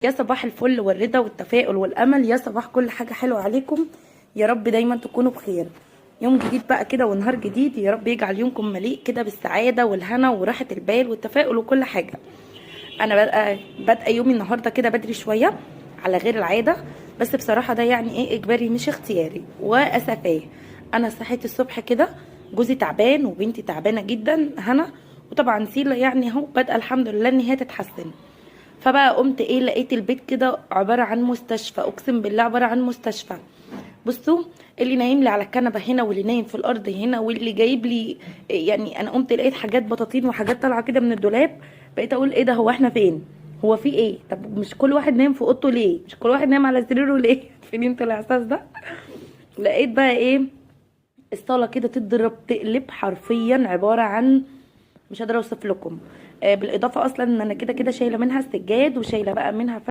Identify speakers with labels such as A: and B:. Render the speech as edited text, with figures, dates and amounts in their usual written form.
A: يا صباح الفل والرضا والتفاؤل والامل، يا صباح كل حاجة حلوة عليكم. يا رب دايما تكونوا بخير. يوم جديد بقى كده ونهار جديد، يا رب يجعل يومكم مليء كده بالسعادة والهنا وراحة البال والتفاؤل وكل حاجة. انا بادئه يومي النهارده كده بدري شوية على غير العادة، بس بصراحة ده يعني ايه اجباري مش اختياري واسفاه. انا صحيت الصبح كده جوزي تعبان وبنتي تعبانة جدا هنا، وطبعا سيلا يعني اهو بادئه الحمد لله ان هي تتحسن. فبقى قمت ايه، لقيت البيت كده عبارة عن مستشفى، اقسم بالله عبارة عن مستشفى. بصوا اللي نايم لي على الكنبة هنا، واللي نايم في الارض هنا، واللي جايب لي يعني انا قمت لقيت حاجات بطاطين وحاجات طالعه كده من الدولاب. بقيت اقول ايه ده، هو احنا فين، هو في ايه؟ طب مش كل واحد نايم في اوضته ليه؟ مش كل واحد نايم على سريره ليه؟ فين انتوا الاحساس ده؟ لقيت بقى ايه، الصاله كده تضرب تقلب، حرفيا عبارة عن مش قادرة اوصف لكم. بالاضافة اصلا ان انا كده كده شايله منها السجاد وشايله بقى منها